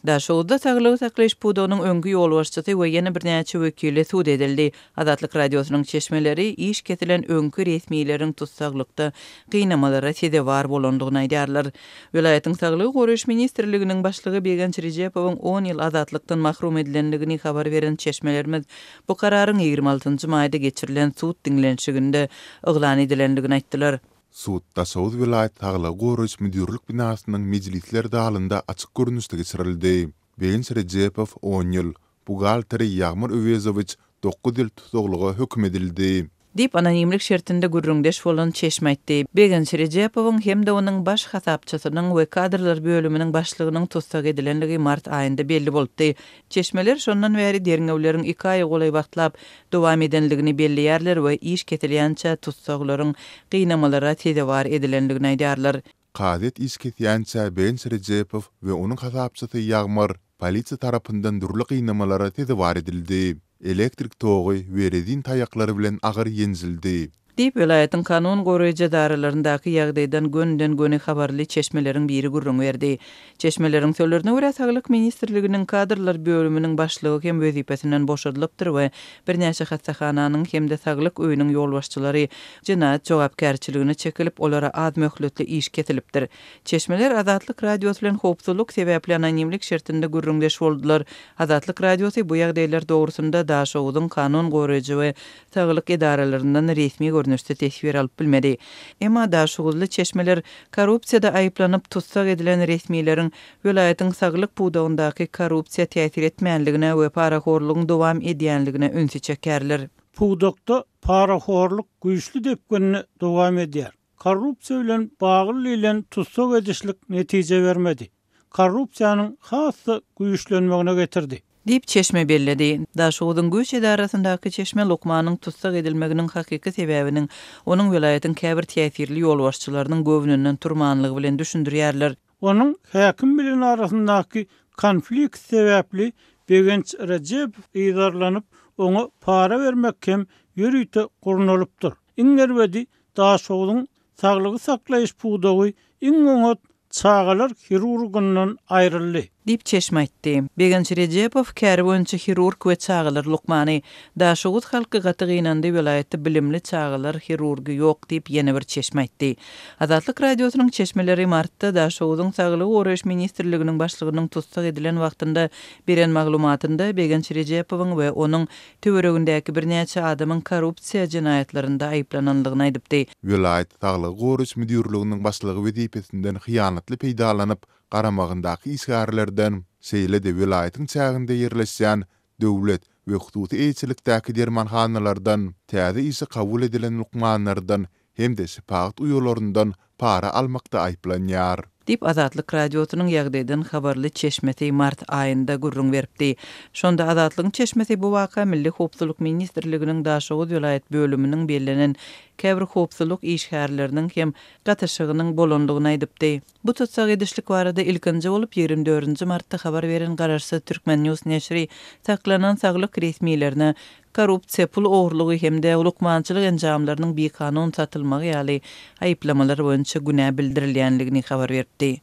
Daşoguzda saglygy saklaýyş pudagynyň öňki ýolbaşçysy we ýene birnäçe wekili sud edildi. Azatlyk Radiosynyň çeşmeleri iş kesilen öňki resmileriň tussaglykda gynamalara sezewar bolandygyny aýdýarlar. Welaýatyň Saglygy goraýyş ministrliginiň başlygy Begenç Rejepowyň on ýyl azatlykdan mahrum edilendigini habar beren çeşmelerimiz bu kararyň 26 njy maýda geçirilen sud diňlenişiginde yglan edilendigini aýtdylar. Sud Daşoguz welaýat saglygy goraýyş müdirlik binasynyň mejlisler zalynda açyk görnüşde geçirildi. Begenç Rejepow on ýyl, buhgalteri Ýagmyr Öwezowiç dokuz ýyl tussaglyga höküm edildi. Diýip, anonimlik şertinde gürrüňdeş bolan çeşme aýtdy. Begenç Rejepowyň hem-de onuň baş hasapçysynyň we kadrlar bölüminiň başlygynyň tussag edilenligi mart aýynda belli bolupdy. Çeşmeler şondan bäri derňewleriň iki aýa golaý wagtlap dowam edenligini belleýärler we iş kesilýänçä tussaglaryň gynamalara sezewar edilenligini aýdýarlar. Kazyýet iş kesýänçä Begenç Rejepow we onuň hasapçysy Ýagmyr polisiýa tarapyndan dürli gynamalara sezewar edildi. Elektrik togy we rezin taýaklary bilen agyr ýenjildi. Diýip, welaýatyň kanun goraýjy edaralaryndaky ýagdaýdan gönüden-göni habarly çeşmeleriň biri gürrüň berdi. Çeşmeleriň sözlerine görä, Saglyk ministrliginiň kadrlar bölüminiň başlygy hem wezipesinden boşadylypdyr we birnäçe hassahananyň hem-de saglyk öýüniň ýolbaşçylary jenaýat jogapkärçiligine çekilip, olara az möhletli iş kesilipdir. Çeşmeler Azatlyk Radiosy bilen howpsuzlyk sebäpli anonimlik şertinde gürrüňdeş boldular. Azatlyk Radiosy bu ýagdaýlar dogrusynda Daşoguzyň kanun goraýjy we saglyk edaralaryndan resmi görnüşde teswir alyp bilmedi. Emma daşoguzly çeşmeler korrupsiýada aýyplanyp tussag edilen resmileriň welaýatyň saglyk pudagyndaky korrupsiýa täsir etmänligine we parahorlugyň dowam edýänligine ünsi çekýärler. Pudakda parahorluk güýçli depginde dowam edýär. Korrupsiýa bilen bagly diýlen tussag edişlik netije bermedi. Korrupsiýanyň has-da güýçlenmegine getirdi. Diýip, çeşme belledi. Daşoguzyň güýç edarasyndaky çeşme lukmanyň tussag edilmeginiň hakyky sebäbiniň onuň welaýatyň käbir täsirli ýolbaşçylarynyň göwnünden turmanlygy bilen düşündirýärler. Onuň häkim bilen arasyndaky konflikt sebäpli Begenç Rejebow yzarlanyp, oňa para bermek hem ýörite gurnalypdyr. Iň erbedi, Daşoguzyň saglygy saklaýyş pudagy iň oňat çagalar hirurgyndan aýryldy. Diýip, çeşme aýtdy. Begenç Rejepow käri boýunça hirurg we çagalar lukmany. Daşoguz halky gaty gynandy, welaýatda bilimli çagalar hirurgy ýok diýip, ýene bir çeşme aýtdy. Azatlyk Radiosynyň çeşmeleri martda Daşoguzyň Saglygy goraýyş ministrliginiň başlygynyň tussag edilen wagtynda beren maglumatynda Begenç Rejepowyň we onuň töweregindäki birnäçe adamyň korrupsiýa jenaýatlarynda aýyplanandygyny aýdypdy. Welaýat saglygy goraýyş müdirliginiň başlygy wezipesinden hyýanatly peýdalanyp, garamagyndaky işgärlerden, şeýle-de welaýatyň çäginde ýerleşýän döwlet we hususy eýeçilikdäki dermanhanalardan täze işe kabul edilen lukmanlardan hem-de şepagat uýalaryndan para almakda aýyplanýar. Diýip, Azatlyk Radiosynyň ýagdaýdan habarly çeşmesi mart aýynda gürrüň beripdi. Şonda Azatlygyň çeşmesi bu waka Milli howpsuzlyk ministrliginiň Daşoguz welaýat bölüminiň bellenen käbir howpsuzlyk işgärleriniň hem gatyşygynyň bolandygyny aýdypdy. Bu tussag edişlik barada ilkinji bolup 24 nji martda habar beren garaşsyz Turkmen. News neşiri saklanan saglyk resmilerine korrupsiýa, pul ogurlygy hem-de lukmançylyk enjamlarynyň bikanun satylmagy ýaly aýyplamalar boýunça günä bildirilýändigini habar beripdi.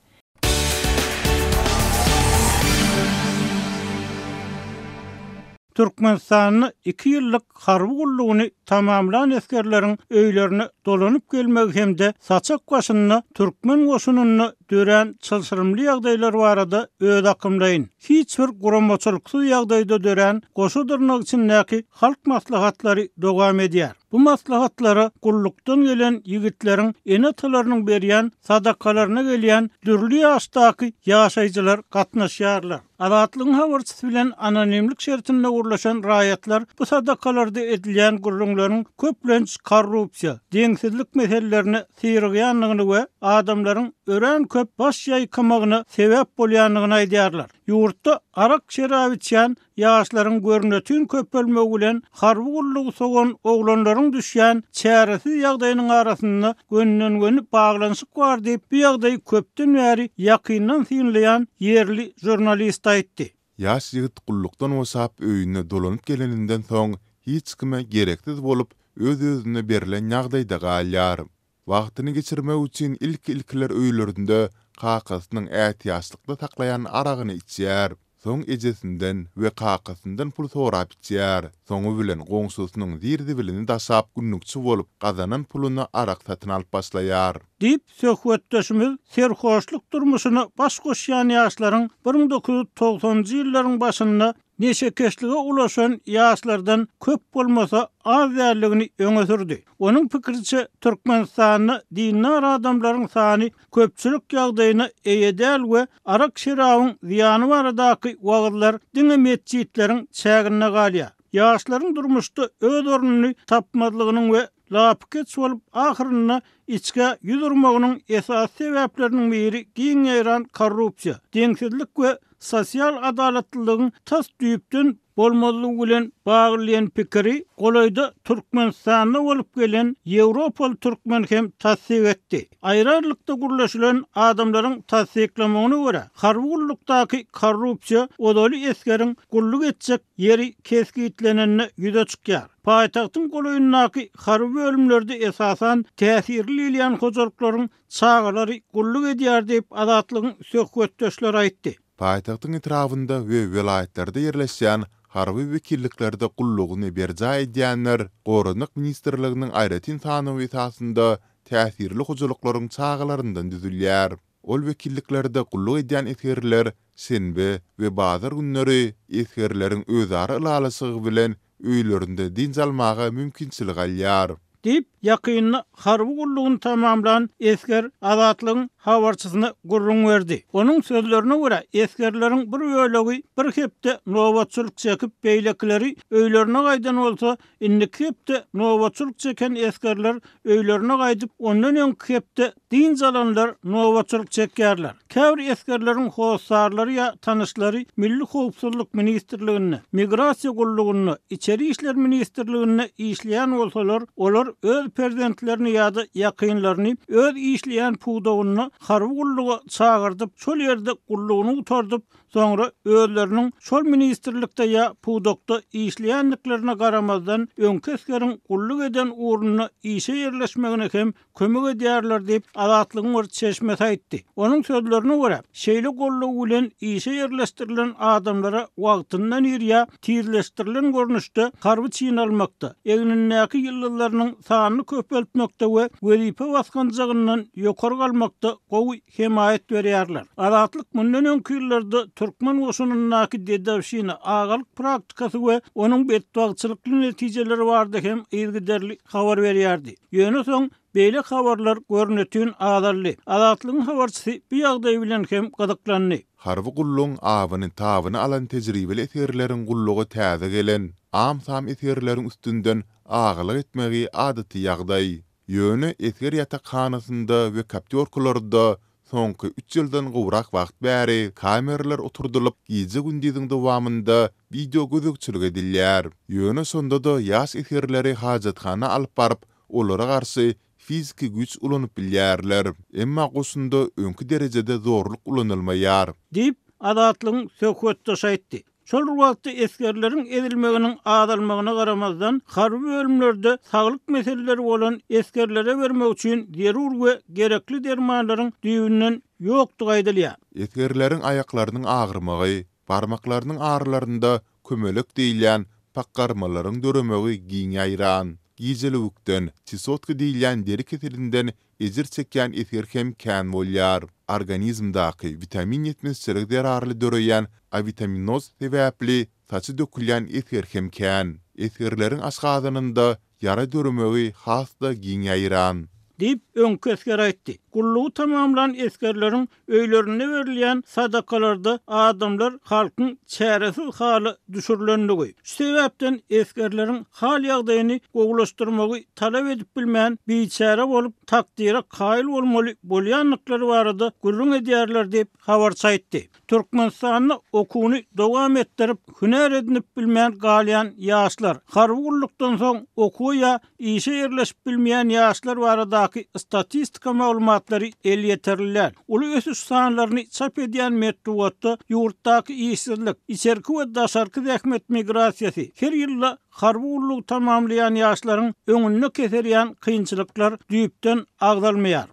Türkmenistanda iki ýyllyk harby gullugyny tamamlan esgerleriň öýlerine dolanyp gelmegi hem-de saçak başynda türkmen goşunynda dörän çylşyrymly ýagdaýlar barada özakymlaýyn, hiç bir guramaçylyksyz ýagdaýda dörän goşa dyrnak içindäki halk maslahatlary dowam edýär. Bu maslahatlara gullukdan gelen ýigitleriň ene-atalarynyň berýän sadakalaryna gelýän dürli ýaşdaky ýaşaýjylar gatnaşýarlar. Azatlygyň habarçysy bilen anonimlik şertinde gürleşen raýatlar bu sadakalarda edilýän gürrüňleriň köplenç korrupsiýa, deňsizlik meselelerine syrygýandygyny we adamlaryň örän köp baş ýaýkamagyna sebäp bolýandygyny aýdýarlar. Ýurtda arak-şerap içýän ýaşlaryň görnetin köpelmegi bilen harby gullugy sowan oglanlaryň düşýän çäresiz ýagdaýynyň arasynda gönden-göni baglanyşyk bar diýip, bu ýagdaýy köpden bäri ýakyndan synlaýan ýerli žurnalist aýtdy. Ýaş ýigit gullukdan boşap öýüne dolanyp geleninden soň hiç kime gereksiz bolup öz-özüne berlen ýagdaýda galýar. Wagtyny geçirmek üçin ilki-ilkiler öýlerinde kakasynyň ätiýaçlykda saklaýan aragyny içýär. Soň ejesinden we kakasyndan pul sorap içýär. Soňy bilen goňşusynyň zir-zibilini daşap günlükçi bolup, gazanan puluna arak satyn alyp başlaýar. Diýip, söhbetdeşimiz serhoşlyk durmuşyna baş goşýan ýaşlaryň 1990-njy ýyllaryň başynda neşekeşlige ulaşan ýaşlardan köp bolmasa az däldigini öňe sürdi. Onuň pikiriçe, Türkmenistanda dindar adamlaryň sany köpçülik ýagdaýyna eýe däl we arak-şerabyň zyýany baradaky wagyzlar diňe metjitleriň çäginde galýar. Ýaşlaryň durmuşda öz ornuny tapmazlygynyň we lapykeç bolup ahyrynda içgä ýüz urmagynyň esasy sebäpleriniň biri giň ýaýran korrupsiýa, deňsizlik we sosial adalatlylygyň tas düýpden bolmazlygy bilen bagly diýen pikiri golaýda Türkmenistanda bolup gelen ýewropaly türkmen hem tassyk etdi. Aýry-aýrylykda gürleşilen adamlaryň tassyklamagyna görä, harby gullukdaky korrupsiýa ozaly esgeriň gulluk etjek ýeri kesgitlenende ýüze çykýar. Paýtagtyň golaýyndaky harby bölümlerde esasan täsirli diýilýän hojalyklaryň çagalary gulluk edýär diýip, Azatlygyň söhbetdeşleri aýtdy. Paýtagtyň etrabynda we welaýatlarda ýerleşýän harby wekilliklerde gullugyny berjaý edýänler Goranmak ministrliginiň aýratyn sanawy esasynda täsirli hojalyklaryň çagalaryndan düzülýär. Ol wekilliklerde gulluk edýän esgerler şenbe we bazar günleri esgerleriň özara ylalaşygy bilen öýlerinde dynç almaga mümkinçilik alýar. Diýip, ýakynda harby gullugyny tamamlan esger Azatlygyň habarçysyna gürrüň berdi. Onuň sözlerine görä, esgerleriň bir bölegi bir hepde nobatçylyk çekip, beýlekileri öýlerine gaýdan bolsa, indiki hepde nobatçylyk çeken esgerler öýlerine gaýdyp, ondan öňki hepde Dynç alanlar nobatçylyk çekýärler. Käbir esgerleriň hossarlary ýa tanyşlary Milli howpsuzlyk ministrliginde, Migrasiýa gullugynda, Içeri işler ministrliginde işleýän bolsalar, olar öz perzentlerini ýa-da ýakynlaryny öz işleýän pudagynda harby gulluga çagyrdyp, şol ýerde gullugyny gutardyp, soňra özleriniň şol ministrlikde ýa pudakda işleýändiklerine garamazdan, öňki esgeriň gulluk eden ugrunda işe ýerleşmegine hem kömek edýärler diýip, Azatlygyň bir çeşmesi aýtdy. Onuň sözlerine görä, şeýle goldaw bilen işe ýerleşdirilen adamlara wagtyndan ir ýa tizleşdirilen görnüşde harby çyn almakda, egnindäki ýyldyzlarynyň sanyny köpeltmekde we wezipe basgançagyndan ýokary galmakda gowy hemaýat berýärler. Azatlyk mundan öňki ýyllarda türkmen goşunyndaky dedowşina, agalyk praktikasy we onuň betbagtçylykly netijeleri barada hem yzygiderli habar berýärdi. Ýöne soň beýle habarlar görnetin azaldy. Azatlygyň habarçysy bu ýagdaý bilen hem gyzyklandy. Harby gullugyň abyny-tabyny alan tejribeli esgerleriň gulluga täze gelen, am-sam esgerleriň üstünden agalyk etmegi adaty ýagdaý. Ýöne esger ýatakhanasynda we kaptýorkalarda soňky üç ýyldan gowrak wagt bäri kameralar oturdylyp, gije-gündiziň dowamynda wideogözegçilik edilýär. Ýöne şonda-da ýaş esgerleri hajathana alyp baryp, olara garşy fiziki güýç ulanyp bilýärler. Emma goşunda öňki derejede zorluk ulanylmaýar. Diýip, Azatlygyň söhbetdeşi aýtdy. Şol bir wagtda esgerleriň ezilmeginiň azalmagyna garamazdan, harby bölümlerde saglyk meseleleri bolan esgerlere bermek üçin zerur we gerekli dermanlaryň düýbünden ýokdugy aýdylýar. Esgerleriň aýaklarynyň agyrmagy, barmaklarynyň aralarynda kömelek diýilýän pakgarmalaryň döremegi giň ýaýran. Gijelewükden, çesotka diýilýän deri keselinden ejir çekýän esger hem kän bolýar. Organizmdaky witamin ýetmezçiligi zerarly döreýän awitaminoz sebäpli saçy dökülýän esger hem kän. Esgerleriň aşgazanynda ýara döremegi has-da giň ýaýran. Diýip, öňki esger aýtdy. Gullugy tamamlan esgerleriň öýlerinde berilýän sadakalarda adamlar halkyň çäresiz hala düşürilendigi, şu sebäpden esgerleriň hal-ýagdaýyny gowulaşdyrmagy talap edip bilmän, biçäre bolup, takdyra kaýyl bolmaly bolýandyklary barada gürrüň edýärler diýip, habarçy aýtdy. Türkmenistanda okuwyny dowam etdirip, hünär edinip bilmän galýan ýaşlar, harby gullukdan soň okuwa ýa işe ýerleşip bilmeýän ýaşlar baradaky statistika maglumatlary elýeterli däl. Uly ösüş sanlaryny çap edýän metbugatda ýurtdaky işsizlik, içerki we daşarky zähmet migrasiýasy, her ýylda harby gullugy tamamlaýan ýaşlaryň öňünde keserýän kynçylyklar düýpden agzalmaýar.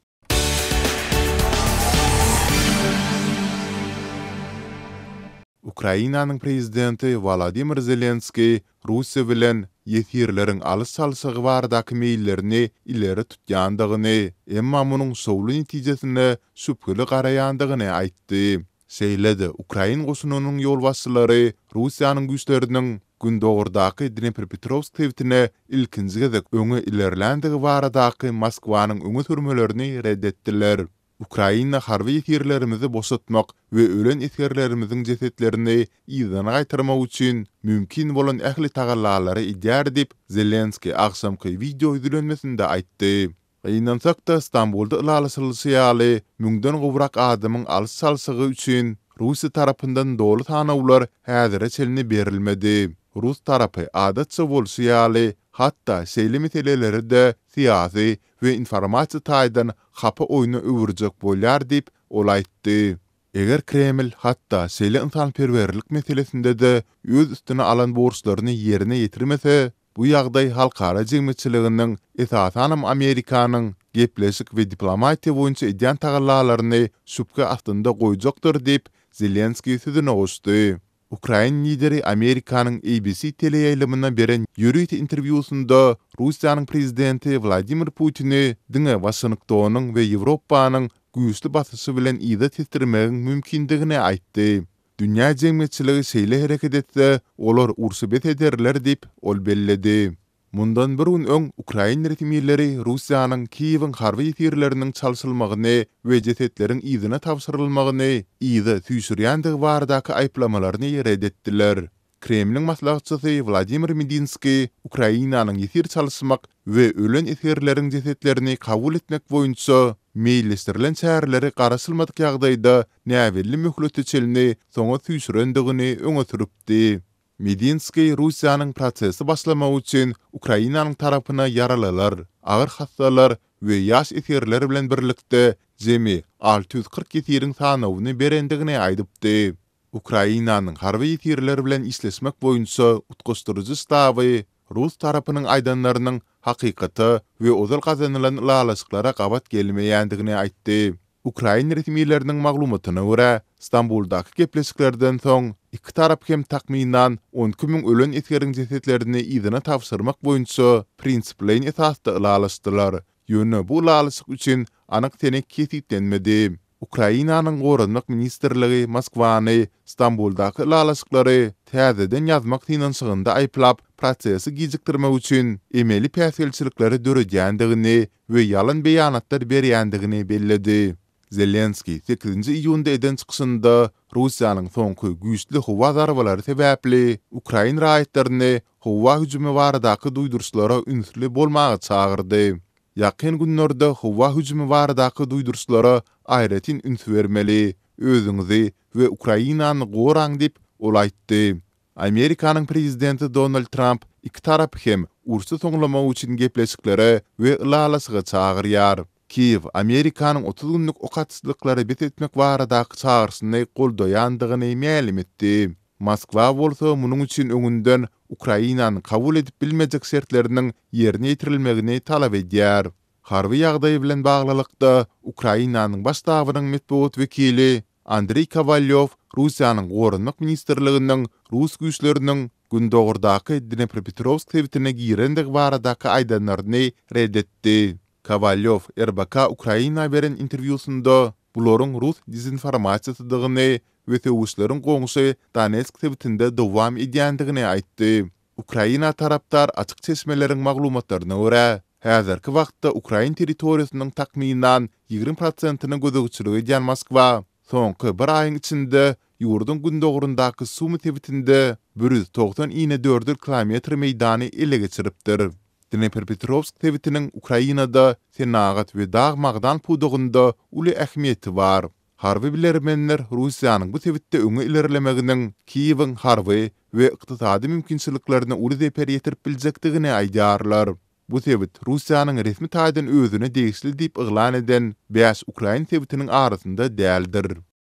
Ukrainanyň prezidenti Wolodymyr Zelenskiý Russiýa bilen ýesirleriň alyş-çalşygy baradaky meýillerini ileri tutýandygyny, emma munuň şowly netijesine şübheli garaýandygyny aýtdy. Şeýle-de ukrain goşunynyň ýolbaşçylary Russiýanyň güýçleriniň gündogardaky Dnepropetrowsk sebitine ilkinji gezek öňe ilerländigi baradaky Moskwanyň öňe sürmelerini ret etdiler. Ukraina harby ýesirlerimizi boşatmak we ölen esgerlerimiziň jesetlerini yzyna gaýtarmak üçin mümkin bolan ähli tagallalary edýär diýip, Zelenskiý agşamky wideo ýüzlenmesinde aýtdy. Gynansak-da, Stambulda ylalaşylyşy ýaly, müňden gowrak adamyň alyş-çalşygy üçin Russiýa tarapyndan doly sanawlar häzire çenli berilmedi. Rus tarapy, adatça bolşy ýaly, hatda şeýle meseleleri-de syýasy we informasiýa taýdan hapa oýna öwürjek bolýar diýip, ol aýtdy. Eger Kreml hatda şeýle ynsanperwerlik meselesinde-de öz üstüne alan borçlaryny ýerine ýetirmese, bu ýagdaý halkara jemgyýetçiliginiň, esasanam Amerikanyň gepleşik we diplomatiýa boýunça edýän tagallalaryny şübhe astynda goýjakdyr diýip, Zelenskiý sözüne goşdy. Ukrain lideri Amerikanyň ABC teleýaýlymyna beren ýörite interwýusynda Russiýanyň prezidenti Wladimir Putini diňe Waşingtonyň we Ýewropanyň güýçli basyşy bilen yza tesdirmegiň mümkindigini aýtdy. Dünýä jemgyýetçiligi şeýle hereket etse, olar urşy bes ederler diýip, ol belledi. Mundan bir gün öň ukrain resmileri Russiýanyň Kiýewiň harby ýesirleriniň çalşylmagyny we jesetleriň yzyna tabşyrylmagyny yza süýşürýändigi baradaky aýyplamalaryny ret etdiler. Kremliň maslahatçysy Wladimir Medinskiý Ukrainanyň ýesir çalyşmak we ölen esgerleriň jesetlerini kabul etmek boýunça meýilleşdirilen çäreleri garaşylmadyk ýagdaýda näbelli möhlete çenli soňa süýşürendigini öňe sürüpdi. Medinskiý Russiýanyň prosesi başlamagy üçin Ukrainanyň tarapyna ýaralylar, agyr hassalar we ýaş esgerler bilen birlikde jemi 640 ýesiriň sanawyny berendigini aýdypdy. Ukrainanyň harby ýesirler bilen işleşmek boýunça utgaşdyryjy ştaby rus tarapynyň aýdanlarynyň hakykata we ozal gazanylan ylalaşyklara gabat gelmeýändigini aýtdy. Ukrain resmileriniň maglumatyna görä, Stambuldaky gepleşiklerden soň, iki tarap hem takmynan 12 müň ölen esgeriň jesetlerini yzyna tabşyrmak boýunça prinsipleýin esasda ylalaşdylar. Ýöne bu ylalaşyk üçin anyk sene kesgitlenmedi. Ukrainanyň Goranmak ministrligi Moskwany Stambuldaky ylalaşyklary täzeden ýazmak synanyşygynda aýyplap, prosesi gijikdirmek üçin emeli päsgelçilikleri döredýändigini we ýalan beýanatlar berýändigini belledi. Zelenskiý sekizinji iýunda eden çykyşynda Russiýanyň soňky güýçli howa zarbalary sebäpli ukrain raýatlaryny howa hüjümi baradaky duýduryşlara ünsli bolmaga çagyrdy. Ýakyn günlerde howa hüjümi baradaky duýduryşlara aýratyn üns bermeli, özüňizi we Ukrainany goraň diýip, ol aýtdy. Amerikanyň prezidenti Donald Tramp iki tarapy hem urşy soňlamak üçin gepleşiklere we ylalaşyga çagyrýar. Kiýew Amerikanyň 30 günlük ok atyşlyklary bes etmek baradaky çagyryşyny goldaýandygyny mälim etdi. Moskwa bolsa munuň üçin öňünden Ukrainanyň kabul edip bilmejek şertleriniň ýerine ýetirilmegini talap edýär. Harby ýagdaý bilen baglylykda, Ukrainanyň Baş ştabynyň metbugat wekili Andreý Kowalýow Russiýanyň Goranmak ministrliginiň rus güýçleriniň gündogardaky Dnepropetrowsk sebitine girendigi baradaky aýdanlaryny ret etdi. Kowalýow RBK Ukraina beren interwýusynda bularyň rus dezinformasiýasydygyny we söweşleriň goňşy Donetsk sebitinde dowam edýändigini aýtdy. Ukraina tarapdar açyk çeşmeleriň maglumatlaryna görä, häzirki wagtda ukrain territoriýasynyň takmynan 20 prosentine gözegçilik edýän Moskwa soňky bir aýyň içinde ýurduň gündogaryndaky Sumy sebitinde 190 inedördül kilometr meýdany ele geçiripdir. Dnepropetrowsk sebitiniň Ukrainada senagat we dag-magdan pudagynda uly ähmiýeti bar. Harby bilermenler Russiýanyň bu sebitde öňe ilerlemeginiň Kiýewiň harby we ykdysady mümkinçiliklerine uly zeper ýetirip biljekdigini aýdýarlar. Bu sebit Russiýanyň resmi taýdan özüne degişli diýip yglan eden bäş ukrain sebitiniň arasynda däldir.